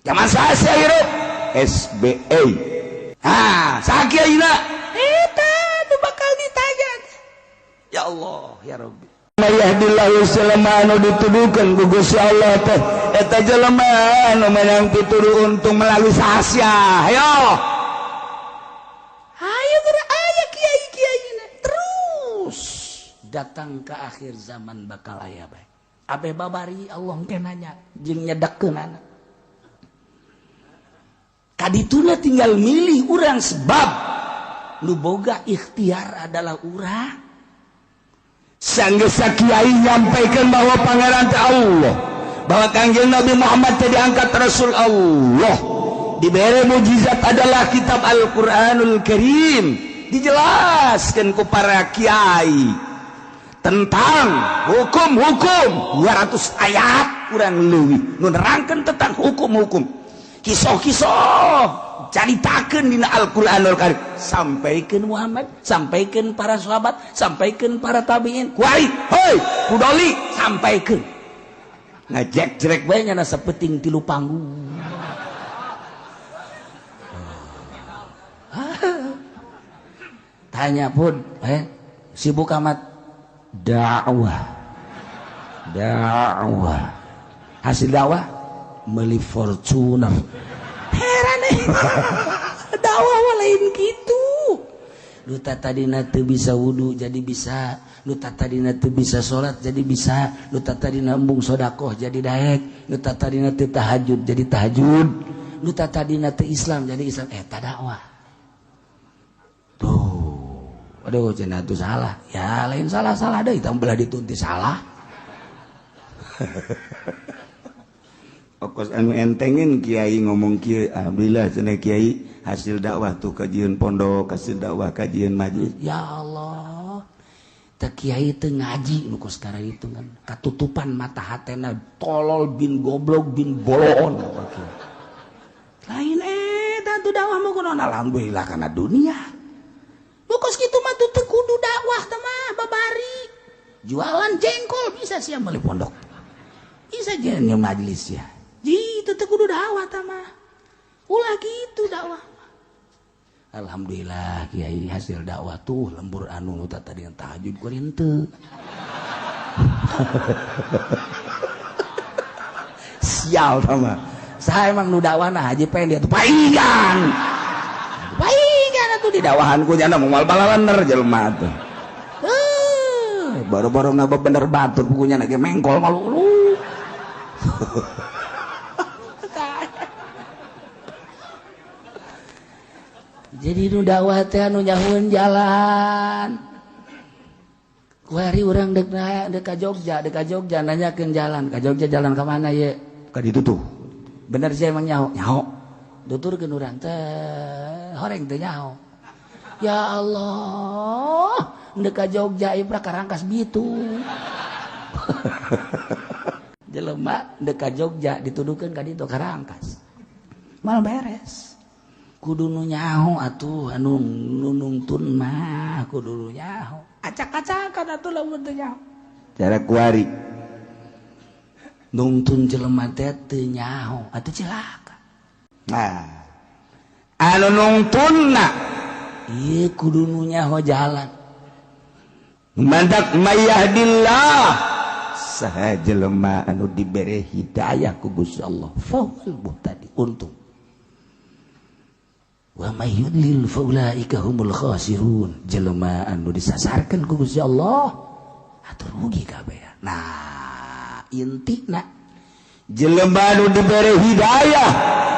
Zaman saya hirup SBY. Ah, sakieu ayeuna eta nu bakal ditanya. Ya Allah, ya Rabbi. Yahdillahu selama anu dituduhkeun ku Gusti Allah teh eta jelema anu menang pituduh untung melalui sasia. Ayo. Ayo geura aya kiai-kiai terus datang ke akhir zaman bakal aya bae. Abe babari Allah teh nanya jeung nyedekkeunana. Kadituna tinggal milih urang sebab nu boga ikhtiar adalah urang. Sanggeus kiai nyampaikan bahwa pangeran teh Allah, bahwa Kangjeng Nabi Muhammad teh diangkat Rasul Allah, diberi mujizat adalah kitab Al-Qur'anul Karim, dijelaskan ku para kiai tentang hukum-hukum 200 ayat kurang lebih nu nerangkeun tentang hukum-hukum, kisah-kisah caritakeun dina Al-Qur'anul Karim, sampaikeun Muhammad, sampaikeun para sahabat, sampaikeun para tabiin, kuari hoi kudoli sampaikeun. Ngajek jerek bae nya sapeting tilu panggung. Tanya pun sibuk amat dakwah. Dakwah. Hasil dakwah meuli Fortuner. Heran dakwah lain gitu. Nu tadina teu bisa wudu jadi bisa, nu tadina teu bisa salat jadi bisa, nu tadina embung sedekah jadi daek, nu tadina teu tahajud jadi tahajud, nu tadina teu Islam jadi Islam. Eta dakwah. Tuh, aduh cenah tuh salah. Ya lain salah-salah deui tah belah ditunti salah. Okos anu entengin kiai ngomong kiai, alhamdulillah cenah kiai hasil dakwah tuh kajian pondok, hasil dakwah kajian majlis. Ya Allah, teh kiai teu ngaji nu kos itu kan katutupan mata hatena tolol bin goblok bin boloon. Lain eta tuh dakwah mah kunaon, alhamdulillah kana dunia. Nu kos kitu mah tuh teu kudu dakwah teh mah babari. Jualan jengkol bisa sia meuli pondok. Bisa jeung majlis ya. Gitu teu kudu dakwah tah mah. Ulah gitu dakwah. Alhamdulillah kiai hasil dakwah tuh lembur anu nu tadi yang tahajud kuring teu. Sial tah mah. Saya emang nu dakwahna haji pengen dia tuh paingan. Paingan atuh di dakwahan ku nyana moal balaler jelema tuh. Baru-baru ngaba bener batur bukunya lagi mengkol malu lu. Jadi nu dakwah teh anu nyahueun jalan. Kuari urang deuk ka Jogja, deuk ka Jogja nanyakeun jalan, ka Jogja jalan ka mana ye? Ka ditu tuh. Bener sih emang nyaho, nyaho. Tuturkeun urang teh horeng teh nyaho. Ya Allah, deuk ka Jogja ieu pra karangkas bitu. Jelema deuk ka Jogja dituduhkeun ka ditu karangkas. Mal beres. Kudu nu nyaho atuh anu nungtun mah kudu nu nyaho. Acak-acakan atuh lamun teu nyaho. Cara kuari nungtun jelema teh teu nyaho atuh cilaka. Nah, anu nungtunna ieu kudu nu nyaho jalan. Mantak mayahdillah saha jelema anu dibere hidayah ku Gusti Allah fahuwal muhtadi untung. Wa may yudlil faulaika humul khasirun. Jelema anu disasarkeun ku Gusti Allah atuh rugi kabeh. Nah, intina jelema anu dibere hidayah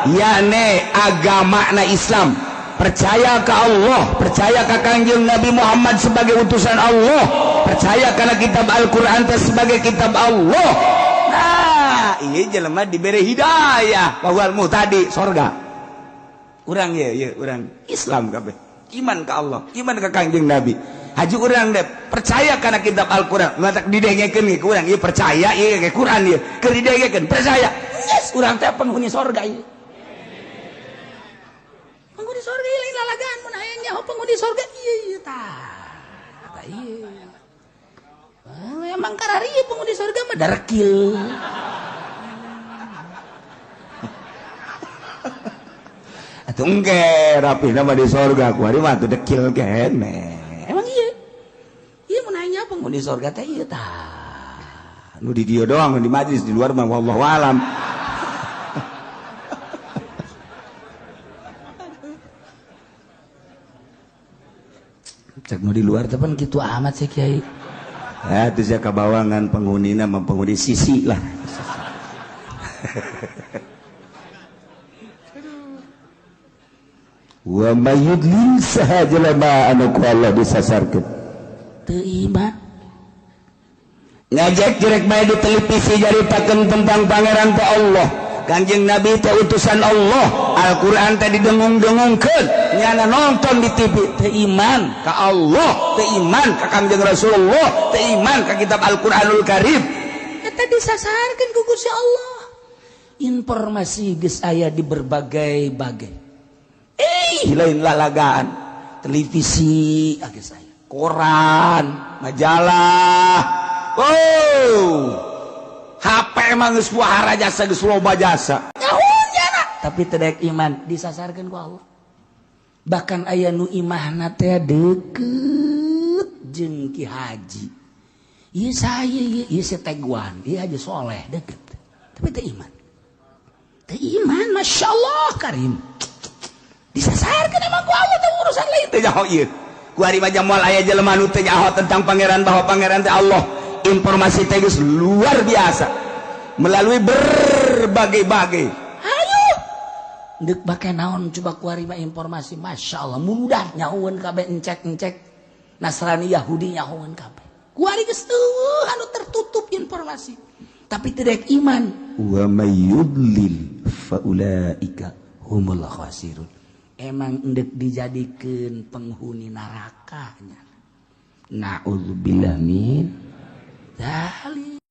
yakni agamana Islam, percaya ka Allah, percaya ka Kangjeng Nabi Muhammad sebagai utusan Allah, percaya kana kitab Al-Qur'an sebagai kitab Allah. Nah, ieu jelema dibere hidayah wal muhtadi sorga. Urang ye ye urang Islam kabeh, iman ka Allah, iman ka Kangjeng Nabi. Haji urang deh percaya kana kitab Al-Qur'an, matak didengekeun ge ku urang ieu percaya ieu ge Quran ieu, keur didengekeun percaya. Yes, urang teh penghuni sorga ieu. Penghuni sorga ieu lain lalagaan mun aya nyaho penghuni sorga ieu ieu tah. Tah ieu. Emang karari ieu penghuni sorga mah darekil. Atuh engke rapihna mah di sorga kuari mah atuh dekil keneh. Emang iya. Iya mun nanya penghuni sorga teh ieu tah. Nu di dieu doang di majlis di luar mah wallahu alam. Cek nu di luar teh pan kitu amat sih kiai. Ya itu sia kabawangan penghunina mah penghuni sisi lah. Wa may yudlil saha jelema anu ku Allah disasarkeun teu iman. Ngajak jerek bae di televisi jaritakeun tentang pangeran teh Allah, Kanjeng Nabi teh utusan Allah, Al-Qur'an teh didengung-dengungkeun, nyana nonton di TV teu iman ka Allah, teu iman ka Kanjeng Rasulullah, teu iman ka kitab Al-Qur'anul Karim. Eta disasarkeun ku Gusti Allah. Informasi geus aya di berbagai-bagai. Lain lalagaan televisi geus aya, koran, majalah, oh HP emang geus wahara jasa geus loba jasa tapi teu daek iman disasarkeun ku Allah. Bahkan aya nu imahna teh deukeut jeung Ki Haji, ieu saya ieu si Teguan, ieu Haji Soleh deukeut tapi teu iman, teu iman. Masya Allah karim disasarkeun emang ku Allah teh urusan lain teu nyaho ieu. Ku ari mah moal aya jelema nu teu nyaho tentang pangeran bahwa pangeran teh Allah. Informasi teh geus luar biasa melalui berbagai-bagai. Ayo deuk bake naon coba ku ari mah informasi Masya Allah mudah nyahoeun kabeh encek-encek Nasrani Yahudi nyahoeun kabeh. Ku ari geus eueuh anu tertutup informasi tapi teu daek iman. Wa may yudlil fa ulaika humul khasirun. Emang endek dijadikeun penghuni nerakanya. Na'udzubillah min dzalik.